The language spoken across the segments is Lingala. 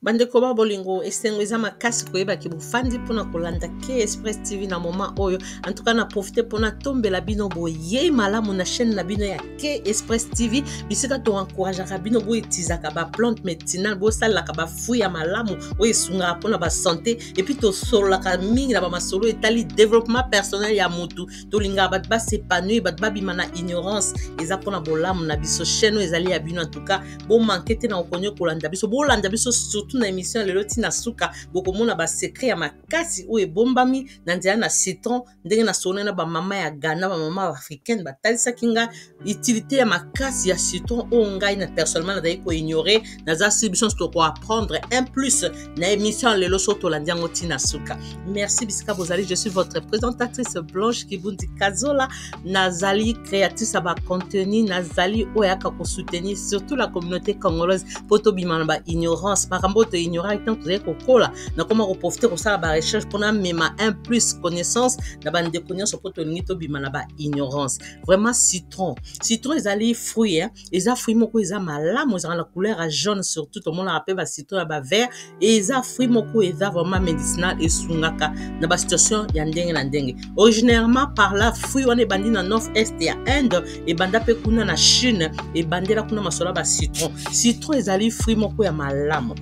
Bandeko ba bolingo, esengo eza makasi koyeba ke bofandi mpona kolanda K Express TV na moment oyo. En tout cas, na profite mpona tombela bino boyei malamu na chaîne na bino ya K Express TV, bisika to encourageaka bino boetizaka ba plante médicinale, bosalelaka ba fruit ya malamu oyo esungaka mpona ba santé, et puis tosololaka mingi na ba masolo etali développement personnel ya mutu. Tolingaka bato ba s'épanouir, bato babima na ignorance, eza mpona bolamu na biso. Chaîne oyo ezali ya bino, en tout cas bomanke te na kokonya kolanda biso, bolanda biso surtout na émission ya lelo ntina suka. Bokomona basecret ya makasi oyo ebombami na nzela na citron, ndenge nasolola na bamama ya Ghana, bamama africaine batalisaki nga utilité ya makasi ya citron oyo ngai na personnellement nazali koignore. Naza si biso nyonso tokoapprendre un plus na émission ya lelo so tolandi yango ntina suka. Merci bisika bozali. Je suis votre présentatrice Blanche Kibundi Kazola, nazali créatrice ya bacontenu, nazali oyo ayaka kosoutenir surtout la communauté congolaise mpo tobima na baignorance, makambo oyo toignoraki ntango tozali kokola. Nakoma koprofite kosala barecherche mpona mema un plus connaissance na bandeko nyonso mpo tolingi tobima na baignorance. Vraiment, citron, citron ezali fruit, hein? Eza fruit moko eza malamu, ezalaka na couleur ya jaune, surtout tomonaka mpe bacitron ya bavert. Eza fruit moko eza vraiment médicinal, esungaka na basituation ya ndenge na ndenge. Originairement par là, fruit wana ebandi na nord est ya Inde, ebanda mpe kuna na Chine, ebandela kuna masolo ya bacitron. Citron ezali fruit moko ya malamu,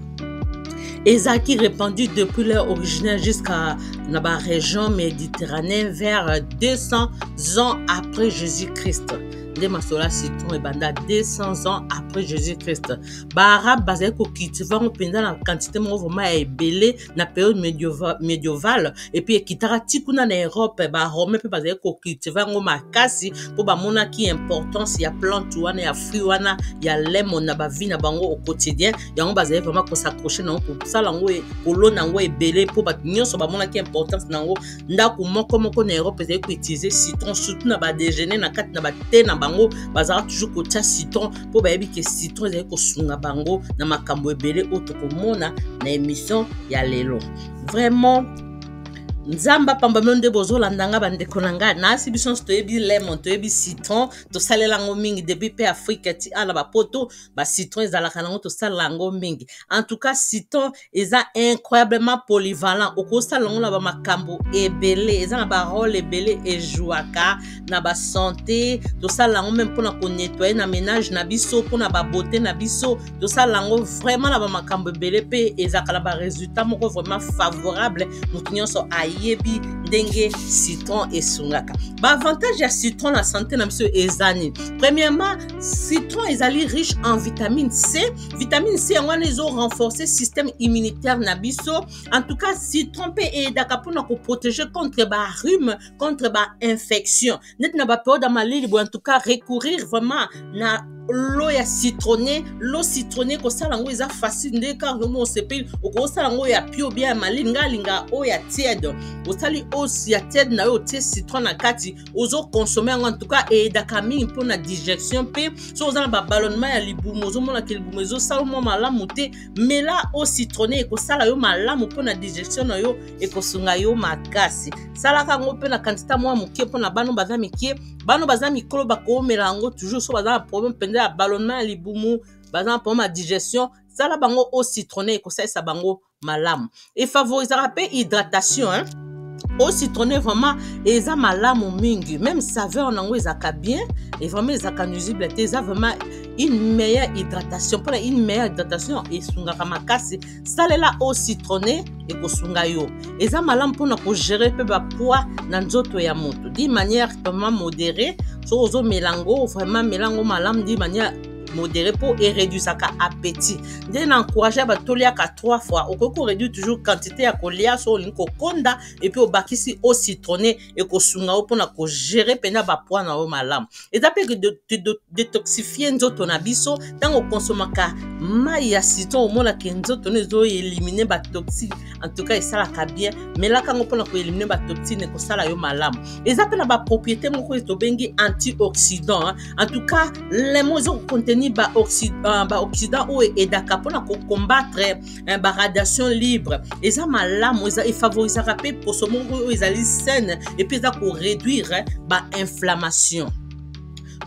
ezalaki répandu depuis leur originaire jusqu'à na barégion méditerranée vers 200 ans après Jésus-Christ. Nde masolo ya citron ebanda 200 ans après Jésus-Christ. Baarabe bazali kocultive yango mpenza na quantité moko vraiment ya ebele na période médiévale, et puis ekitaka ti kuna na Europe. Baromain mpe bazali kocultive yango makasi mpo bamonaki importance ya plante wana, ya fruit wana ya lemon na bavie na bango au quotidien. Yango bazali vraiment kos'accroche na yango, kosala yango, kolona yango ebele mpo bato nyonso bamonaki importance na yango. Ndako moko moko na Europe ezali koutilize citron, surtout na badéjeuner, na kati na bate na bango bazalaka toujours kotia citron mpo bayebi ke citron ezali kosunga bango na makambo ebele oyo tokomona na émission ya lelo. Vraiment, Nzambe apamba nde bozolanda nga. Bandeko na ngai, nasi biso nyonso toyebi lemon, toyebi citron, tosalela yango mingi depuis mpe Afrique ti ala bapoto. Bacitron ezalaka nango, tosalela yango mingi. En tout cas, citron eza incroyablement polyvalent, okosala yango na bamakambo ebele, eza na barole ebele ejouaka na basanté. Tosala yango même mpona konettoyer na ménage na biso, mpona babeauté na biso. Tosala yango vraiment na bamakambo ebele mpe ezalaka na baresultat moko vraiment favorable. Moto nyonso ayebi ndenge citron esungaka. Baavantage ya citron na santé na biso eza nini? Premièrement, citron ezali riche en vitamine C. Vitamine C yango wana ezorenforcer système immunitaire na biso. En tout cas, citron mpe eyedaka mpona koprotéger contre barhume, contre bainfection, neti na bapériode ya malili boye. En tout cas, recourir vraiment na l'eau ya citronné. L'eau citronné, kosala yango eza facile. Nde kaka omo osepeli, okosala yango ya pio bien ya malili. Ngai alinga oyo ya tiède. Osali eau ya tiède na yo, otie citron na kati, ozokonsome yango. En tout cas, eyedaka mingi mpona digestion mpe soki oza na baballonnement ya libumu, ozomonaka libumu ezosala mwa malamu te, mela eau citronné, ekosala yo malamu mpona digestion na yo, ekosunga yo makasi. Salaka yango mpe na quantité mwa moke mpona bano baza mike. Bano baza mikolo bakomela yango toujours. So baza na problème mpenza ya ballonnement ya libumu, baza na problème ya digestion, sala bango eau citronné, ekosalisa bango malamu. Efavorisaka mpe hydratation, hein? Eau citronné vraiment eza malamu mingi, même saveur nango ezalaka bien et vraiment ezalaka nuisible te. Eza vraiment une meilleure hydratation. Mpona une meilleure hydratation esungaka makasi. Salela eau citronné, ekosunga yo. Eza malamu mpona kogérer mpe bapoids na nzoto ya moto d'une manière vraiment modérée. Soki ozomela yango, vraiment mela yango malamu d'une manière modéré mpo eréduisaka appétit. Nde na encourage bato toliaka trois fois. Okoki koréduire toujours quantité ya kolia so olingi kokonda, et puis obakisi eau citronné, ekosunga yo mpona kogérer mpenza bapoids na yo malamu. Eza mpe détoxifie nzoto na biso. Ntango okonsomaka mai ya citron, omonaka nzoto no ezoélimine batoxine. En tout cas, esalaka bien. Melaka yango mpona koélimine batoxine, ekosala yo malamu. Eza mpe na bapropriété moko tobengi antioxydant. En tout cas, lemon eza kocontenir baoxydant oyo edaka mpona kocombattre baradiation libre. Eza malamu, eza efavorisaka mpe poso moko oyo ezali saine, et puis eza koréduire bainflammation.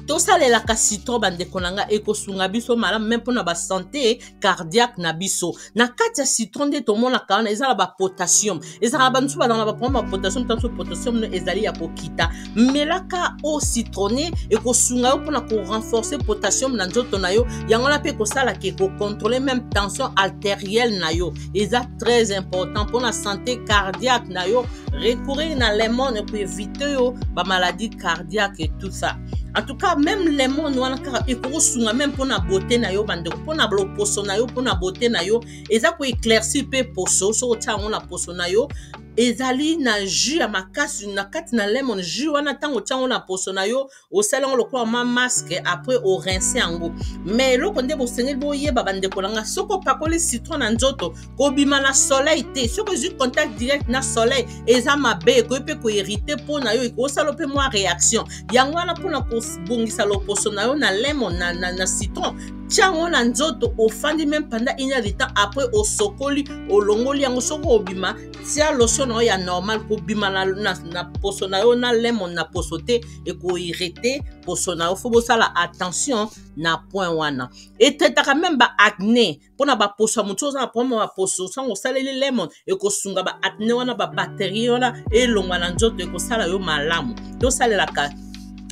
Tosalelaka citron, bandeko na nga, ekosunga biso malamu même mpona basanté cardiaque na biso. Na kati ya citron nde tomonaka wana eza na bapotassium. Ezalaka bamosusu bazala na baproblème ya potassium. Ntango potassium no ezali ya kokita, melaka eau citronnée, ekosunga yo mpona korenforcer potassium na nzoto na yo. Yango wana mpe ekosalaka, ekocontrôler même tension artérielle na yo. Eza très important mpona santé cardiaque na yo. Recourir na lemon ekoéviter yo bamaladie cardiaque et tout ça. En tout cas, même lemon wana kaka ekokosunga même mpona beauté na yo, bandeko, mpona loposo na yo, mpona beauté na yo. Eza koéclaircir mpe poso. Soki otia yango na poso na yo, ezali na jus ya makasi na kati na lemon jus wana. Ntango otia yango na poso na yo, osali yango lokola mwa masque, après orincer yango. Mais eloko nde bosengeli boyeba, bandeko na nga, soki opakoli citron na nzoto, kobima na soleil te. Soki ozwi contact direct na soleil, eza mabe, ekoki mpe koirriter mpo na yo, ekosala mpe mwa réaction. Yango wana, mpona kobongisa loposo na yo na lemon, na citron, tia yango na nzoto, ofandi même pendant une heure de temps, après osokoli, olongoli yango. Soki obima, tia lotion na yo ya normal. Kobima na poso na yo na lemon na poso te, ekoirriter poso na yo. Faut bosala attention na point wana. Etraitaka même baacné mpona baposo ya motu. Oza na problème ya baposo, sango osaleli lemon, ekosunga baacné wana, babactérie wana elongwa na nzoto, ekosala yo malamu. Tosalelaka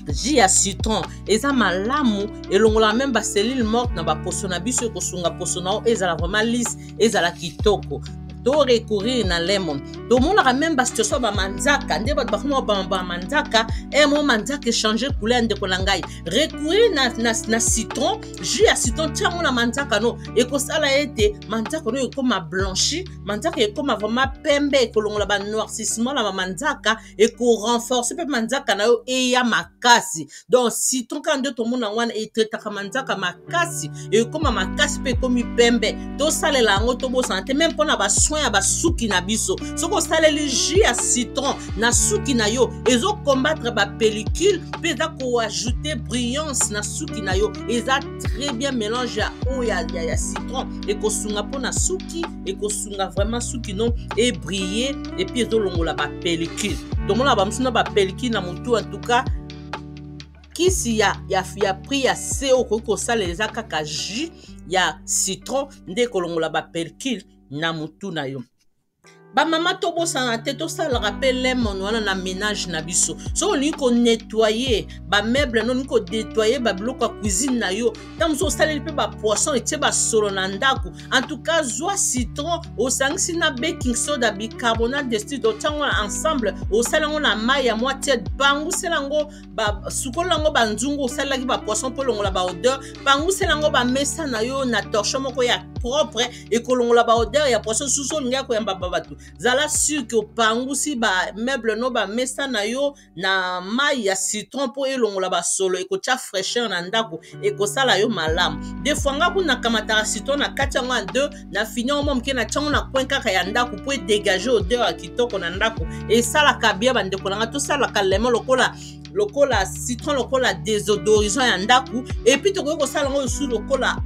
jus ya citron, eza malamu, elongolaka même bacellule morte na baposo na biso, ekosunga poso na yo ezala vraiment lisse, ezala kitoko. To recourir na lemon. Tomonaka même basituation ya bamanzaka, nde bato bakoma bamanzaka e mo manzaka echanger couleur. Ndeko na ngai, recourir na citron, jus ya citron, tia yango na manzaka no, ekosala ete manzaka no ekoma blanchi, manzaka ekoma vraiment pembe, ekolongola banoircissement na bamanzaka, ekorenforcer mpe manzaka na yo eya makasi. Donc citron kaka nde tomona yango wana, etraitaka manzaka makasi, ekóma makasi mpe ekómi pembe. Tosalela yango, tobosana te. Même mpona basoin ya basuki na biso, soki osaleli jus ya citron na suki na yo, ezokombattre bapellicule mpe eza koajouter brillance na suki na yo. Eza très bien. Mélange ya oyo ya citron ekosunga mpona suki, ekosunga vraiment suki no ebriller, et puis ezolongola bapellicule. Tomona bamosusu na bapellicule na motu. En tout cas, kisi ya prix ya se okoki kosalela eza kaka jus ya citron, nde ekolongola bapellicule na motu na yo. Bamama, tobosana te, tosalaka mpe lemon wana na ménage na biso. Soki olingi konettoyer bameuble no, olingi konettoyer babiloko ya cuisine na yo, ntango mosusu osaleli mpe bapoisson, etie basolo na ndako, en tout cas zwa citron, osangisi na baking soda, bicarbonate de soude, otia yango ensemble, osali yango na mai ya mwa tiède, pangusela yango, sukola yango banzungu osalelaki bapoisson mpo elongola baodeur, pangusela yango bamesa na yo na torchon moko ya propre, ekolongola baodeur ya poisson. Susu olingi koyamba bato, zala sûr ke opangusi bameuble no, bamesa na yo na mai ya citron mpo elongola basolo, ekotia fraîcheur na ndako, ekosala yo malamu. Des fois nga kuna nakamataka citron na kati yango ya deux, na fini yango mwa moke, na tiango na coin kaka ya ndako mpo edégage odeur ya kitoko na ndako. Esalaka bien, bandeko na nga. Tosalaka lemon lokola citron, lokola désodorisant ya ndako, et puis tokoki kosala yango lisusu lokola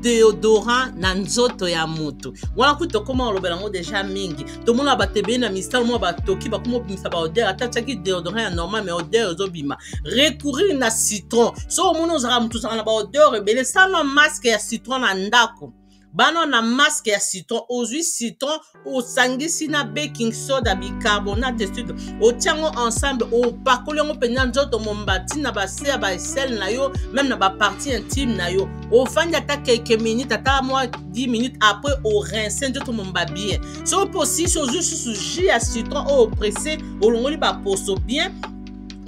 déodorant na nzoto ya motu. Wana kutu tokóma kolobela yango déjà mingi. Tomona bato ebele na misala mwa batoki, bakóma obimisa baodeur. Ata tiaki déodorant ya normal, mais odeur ezobima. Recourir na citron. So omoni ozalaka motu, ozalaka na baodeur ebele, sala masque ya citron na ndako. Bana na masque ya citron, ozwi citron, osangisi na baking soda, bicarbonate de soude, otia yango ensemble, opakoli yango mpenza nzoto momba, ntina base ya baaisselle na yo, même na bapartie intime na yo. Ofandi ata quelques minutes, ata mwa 10 minutes, après orincer nzoto momba bien. Soki mpe osisi, ozwi susu jus ya citron oyo opresser, olongoli baposo bien,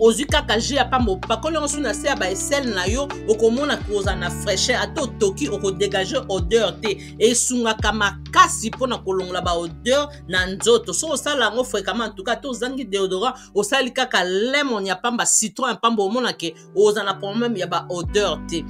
ozwi kaka jus ya pamba, opakoli yango su na se ya baaisselle na yo, okomona kozala na fraîcheur. Ata otoki, okodégage odeur te. Esungaka makasi mpona kolongola baodeur na nzoto soki osala yango fréquemment. En tout cas, te ozangi déodorant, osali kaka lemon ya pamba, citron ya pamba, omonake ozala na problème ya baodeur te.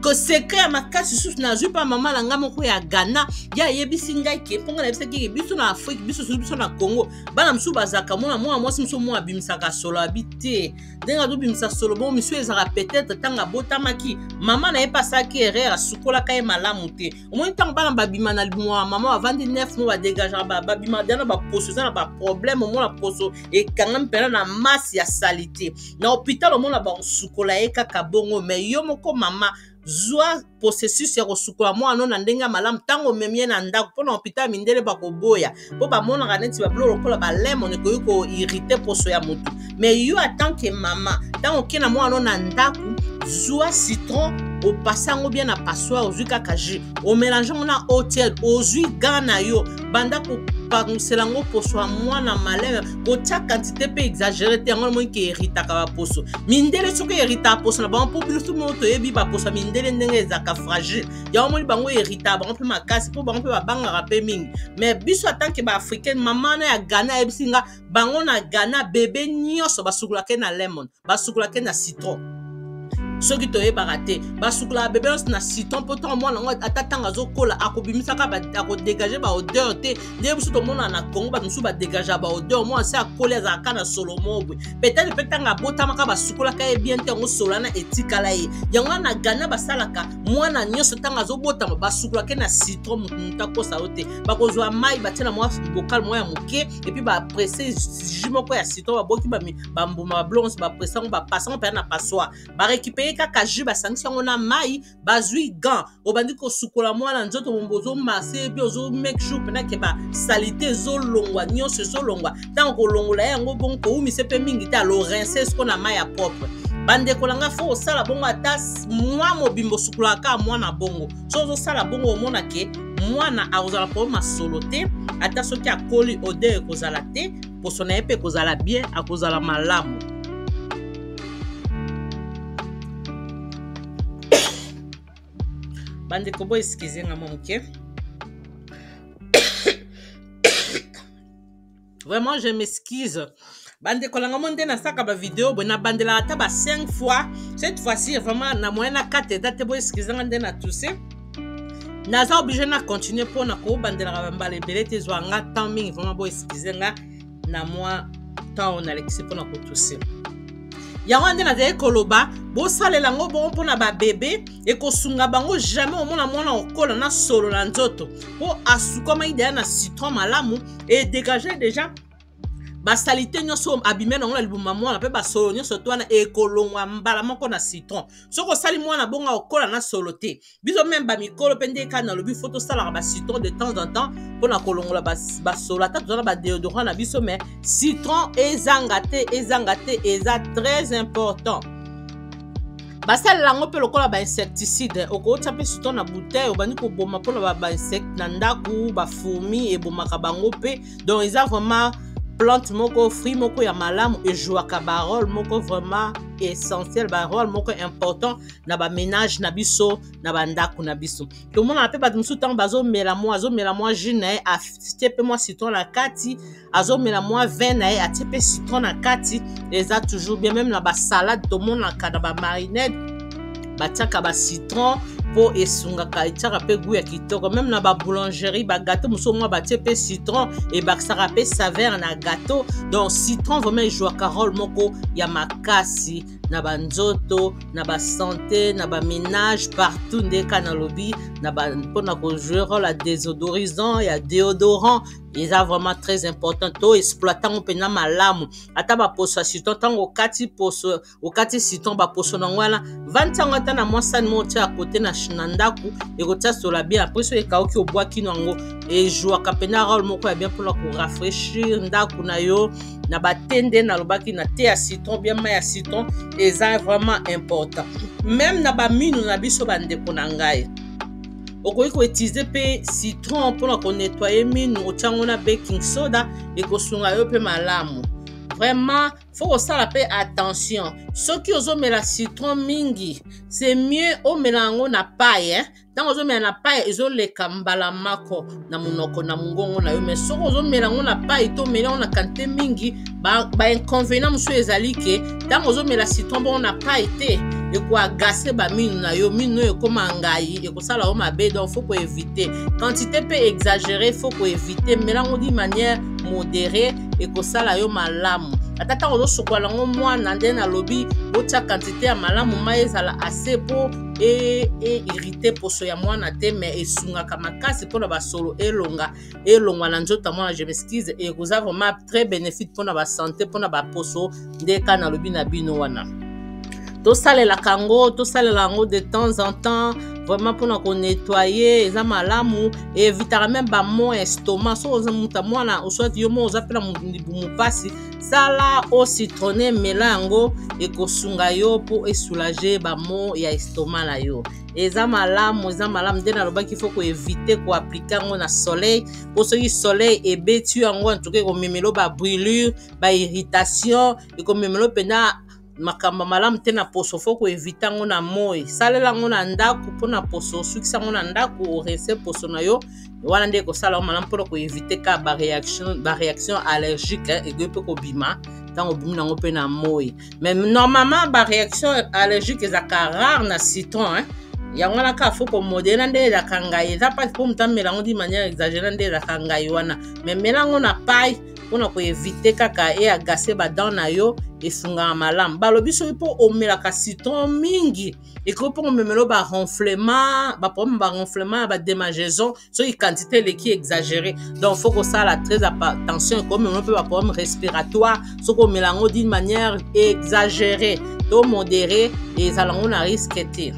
Ko secret ya makasi susu nazwi mpa mama na ngai moko ya Ghana, ye ayebisi ngai ke mpo ngai nayebisaki ke biso na Afrique, biso susu biso na Congo, bana mosusu bazalaka mona mwana mwasi mosusu mwana abimisaka solo abi te ndenge azobimisa solo bongo misu ezalaka peut-être ntango abotamaki mama na ye mpe asalaki erreur, asukolaka ye malamu te. Omoni ntango bana babima na libumu ya mama, bavandi 9 mois, badegageaka, babima deja na baposo eza na baproblème. Omona poso ekangami mpena na masse ya saleté. Na hôpital omona bakosukola ye kaka bongo, mais yo moko mama, zwa processus ya kosukola mwana na ndenge ya malamu ntango omemi ye na ndako. Mpo na hôpital, mindele bakoboya mpo bamonaka neti babilo lokola balemon ekoki koirriter poso ya motu. Mais yo en tant que mama, ntango oke na mwana na ndako, zwa citron, opase yango bien na passoire, ozwi kaka jus, omélange yango na eau tiède, ozwi gant na yo, banda kopangusela yango poso ya mwana maleme. Kotia quantité mpe exagéré te, yango namoni ke eritaka baposo mindele. Soki eritaka poso na bango, mpo biso moko toyebi baposo ya mindele ndenge ezalaka fragile, yango moni bango eritaka bango mpe makasi, mpo bango mpe babangaka mpe mingi. Mais biso en tant que baafricaine, mama na ya Ghana ayebisi nga bango na Ghana, bebe nyonso basukolaka na lemon, basukolaka na citron. Soki toyebaka te, basukolaka bebe nyonso na citron, mpo ntango mwana yango ata ntango azokola, akobimisaka, akodégage baodeur te. Ndenge biso tomonana na Congo, bato mosusu badégagea baodeur. Mwana se akoli, azalaka na solo moko boye. Peut-être mpe ntango abotamaka, basukolaka ye bien te, yango solo wana etikala ye. Yango wana na Ghana basalaka mwana nyonso ntango azobotama, basukolaka ye na citron. Motu motu akosa yo te, bakozwa mai, batie na mwa bocal moko ya moke, et puis bapresse jus moko ya citron, baboki bambuma, babiloko nyonso, bapresse yango, bapase yango mpenza na passoire, barécupere kaka jus, basangisi yango na mai, bazwi gant, obandi kosukola mwana nzoto mombo, ozomase bi, ozomake sure mpena ke basalite ezolongwa nyonso, ezolongwa. Ntango kolongola ye yango bongo, kowumisa mpe mingi te, alorince siko na mai ya propre. Bandeko na nga, fo osala bongo ata mwa mobimba, osukolaka kaka mwana bongo. So ozosala bongo, omona ke mwana akozala problème masolo te. Ata soki akoli, odeur ekozala te, poso na ye mpe ekozala bien, akozala malamu. Bandeko, bo excuse nga mwa moke, vraiment je m'excuse. Bandeko na nga, mo nde nasalaka bavideo boye, nabandelaka ata ba 5 fois. Cette fois-ci vraiment na moyen na kate eza te, bo excuse nga nde na touse, naza obligé na continue mpona kobandelaka bambala ebele te, ezwa nga temps mingi. Vraiment bo excuse nga na mwa temps oyo nalekisi mpona kotuse. Yango nde nazali koloba, bosalela yango bongo mpona babebe, ekosunga bango. Jamais omona mwana okola na solo na nzoto, mpo asukwamaki deya na citron malamu, edégage déjà basalite nyonso abime nango na libuma mwana, mpe basolo nyonso to wana ekolongwa mbala moko na citron. Soki osali mwana bongo, akokola na solo te. Biso même bamikolo mpe nde kaka nalobi, fo tosalaka bacitron de temps en temps mpona kolongola basolo. Ata toza na badéodorant na biso, mais citron ezanga te, ezanga te, eza très important. Basalela yango mpe lokola bainsecticide. Okotia mpe citron na bouteille, obandi koboma mpona bainsecte na ndako, bafourmi, ebomaka bango mpe. Donc eza vraiment plante moko, fruit moko ya malamu, ejouaka barole moko vraiment essentiel, barole moko important na baménage na biso, na bandako na biso. Tomonaka mpe bato mosusu ntango bazomela mwa, azomela mwa jus na ye, atie mpe mwa citron na kati, azomela mwa vin na ye, atie mpe citron na kati, eza toujours bien. Même na basalade, tomonaka na bamarinade batiaka bacitron mpo esungaka, etiaka mpe goût ya kitoko. Même na baboulangerie, bagâteau mosusu mwa batie mpe citron, ebakisaka mpe saveur na gâteau. Donc citron vraiment ejouaka rôle moko ya makasi na banzoto, na basanté, na baménage, partout. Nde ka nalobi mpona kojouer rôle ya désodorisant, ya déodorant, eza vraiment très important. To exploite yango mpenza malamu. Ata baposo ya citron, ntango okati poso, okati citron, baposo nango wana, vandi yango ata na mwa sani moko, otia ya kote na ndako, ekotia sola bien. Après soki ekauki, obwaki yango, ejouaka mpenza rôle moko ya bien mpona korafraîchir ndako na yo. Na bate nde nalobaki na te ya citron, bien mai ya citron eza vraiment important. Même na baminu na biso, bandeko na ngai, okoki koutiliser mpe citron mpona konettoyer minu, otiango na baking soda, ekosunga yo mpe malamu. Vraiment fo kosala mpe attention, soki ozomela citron mingi, c'est mieux omela yango na paille, eh? Ntango ozomela na paille, ezoleka mbala moko na monoko, na mongongo na yo. Mais soki ozomela yango na paille to omeli yango na quantité mingi, bainconvénient ba mosusu ezali ke ntango ozomela citron bongo na paille te, Ekoagacer baminu na yo, minu oyo ekóma ngai, ekosala yo mabe. Donc faut koéviter quantité mpe exagéré, faut koéviter. Mela yango d'une manière modérée, ekosala yo malamu. Ata ntango ozosukola yango mwana, nde nalobi botia quantité ya malamu, mai ezala assez mpo eirriter poso ya mwana te. Mais esungaka makasi mpona basolo elonga, elongwa na nzoto ya mwana, je m'excuse. Ekoza vraiment très bénéfique mpona basanté, mpona baposo. Nde ka nalobi na bino wana, tosalelaka yango, tosalela yango de temps en temps, vraiment mpona konettoyer. Eza malamu, evitaka même bamaux estomac. Soki oza moto mwana, soit yo moko oza mpe na libumu mpasi, sala eau citronnée, mela yango, ekosunga yo mpo esoulager bamaux ya estomac na yo. Eza malamu, eza malamu. Nde nalobaki, faut koéviter koappliquer yango na soleil, mpo soki soleil ebeti yango, antuka ekomemela babrûlure, bairritation, ekomemela mpenza makambo malamu te na poso. Faut koéviter yango na moi. Salela yango na ndako mpona poso, osukisa yango na ndako, orincer poso na yo wana, nde ekosala yango malamu mpona koéviter ka baréaction allergique ekoki mpe kobima ntango obimi nango mpe na moi. Mais normalement baréaction allergique ezalaka rare na citron, hein? Yango wana kaka faut komodérer na nde ezalaka ngai. Eza mpasi mpo moto amela yango d'une manière exagérée, nde ezalaka ngai wana. Mais mela yango na pai mpona koéviter kaka eagacer badents na yo. Esungaka malamu. Balobi soki mpo omelaka citron mingi, ekoki mpo komemela baronflement, baproblème baronflement ya badémangeaison, soki quantité eleki exagéré. Donc faut kosala très attention. Ekomemela mpe baproblème respiratoire soki omela yango d'une manière exagérée. To modéré, ezala yango na risque te,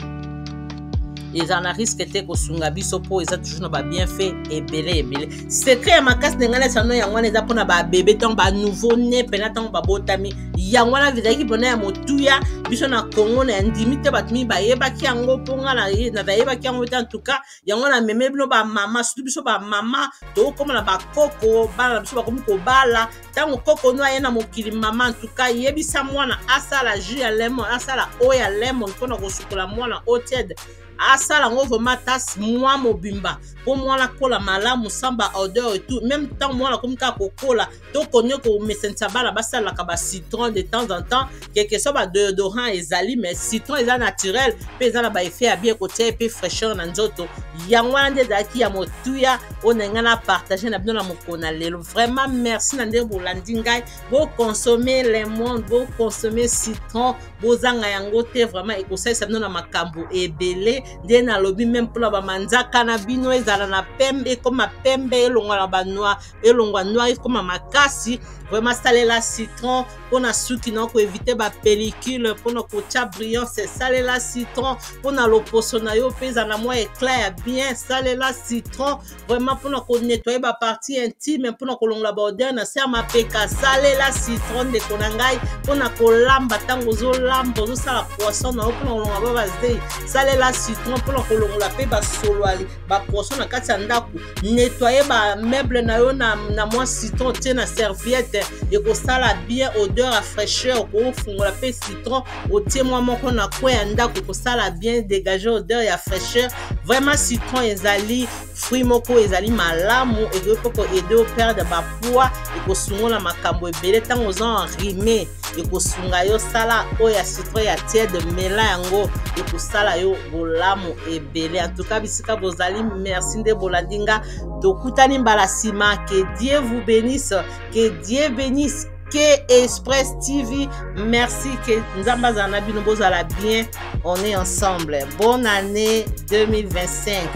ezala na risque te, kosunga biso mpo eza toujours na babienfait ebele ebele. Secret ya makasi na ngai nasano yango wana, eza mpona babébé, ntango banouveau né mpena, ntango babotami. Yango wana ezalaki mpona ya motuya. Biso na Kongo na ndimi te, bato mingi bayebaki yango, mpo nga nayebaki yango te. En tout cas, yango na meme bino bamama, surtout biso bamama tokóma na bakoko, bana na biso bakomi kobala. Ntango koko no aye na mokili, mama, en tout cas yebisa mwana asala jus ya lemon, asala eau ya lemon mpona kosukola mwana, eau tiède. Asala yango vraiment tasse mwa mobimba mpo mwana kola malamu, sans ba odeur et tout. Même ntango mwana akomi kaka kokola, tokonie komesanisa bana basalaka bacitron de temps en temps, quelque soit badéodorant ezali, mais citron eza naturel mpe eza na baeffet ya bien, kotia mpe fraîcheur na nzoto. Yango wana nde ezalaki ya motuya oyo na ngai na partage na bino na mokolo na lelo. Vraiment merci na ndenge bolandi ngai. Boconsommer lemon, boconsommer citron, bozanga yango te. Vraiment ekosalisa bino na makambo ebele. Nde nalobi, même mpona bamanzaka na bino ezala na pembe, ekóma pembe, elongwa na banoir, elongwa noir, ekóma makasi, vraiment salela citron. Mpona suki na koéviter bapellicule, mpona kotia brillance, salela citron. Mpona loposo na yo mpe eza na mwa éclat ya bien, salela citron. Vraiment mpona konettoyer bapartie intime, mpona kolongola baodeur na se ya mapeka, salela citron, ndeko na ngai. Mpona kolamba, ntango ozolamba, ozosala poisson na yo, mpona kolongola ba bazei, salela citron. Mpona kolongola mpe basolo bapoisson na kati ya ndako, nettoyer bameuble na yo na mwa citron, tie na serviette, ekosala bien, odeur ya fraîcheur. Okofungola mpe citron, otie mwa moko na coin ya ndako, ekosala bien, dégage odeur ya fraîcheur. Vraiment citron ezali fruit moko ezali malamu, ekoki mpo koaider operdre bapoids, ekosunga makambo ebele. Ntango oza enrhumé, ekosunga yo. Sala oyo ya citron ya tiède, mela yango, ekosala yo bolamu ebele. En tout cas, bisika bozali, merci nde bolandi nga. Tokutani mbala nsima. Que Dieu vous bénisse, que Dieu bénisse Ke Express TV. Merci, que Nzambe azala na bino, bozala bien. On est ensemble. Bonne année 2025.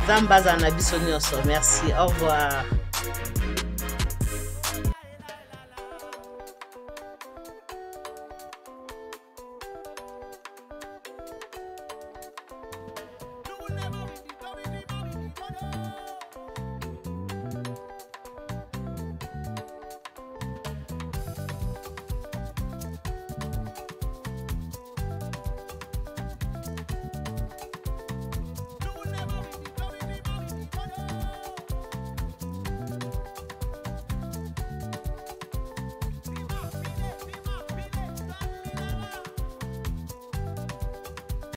Nzambe azala na biso nyonso. Merci. Au revoir.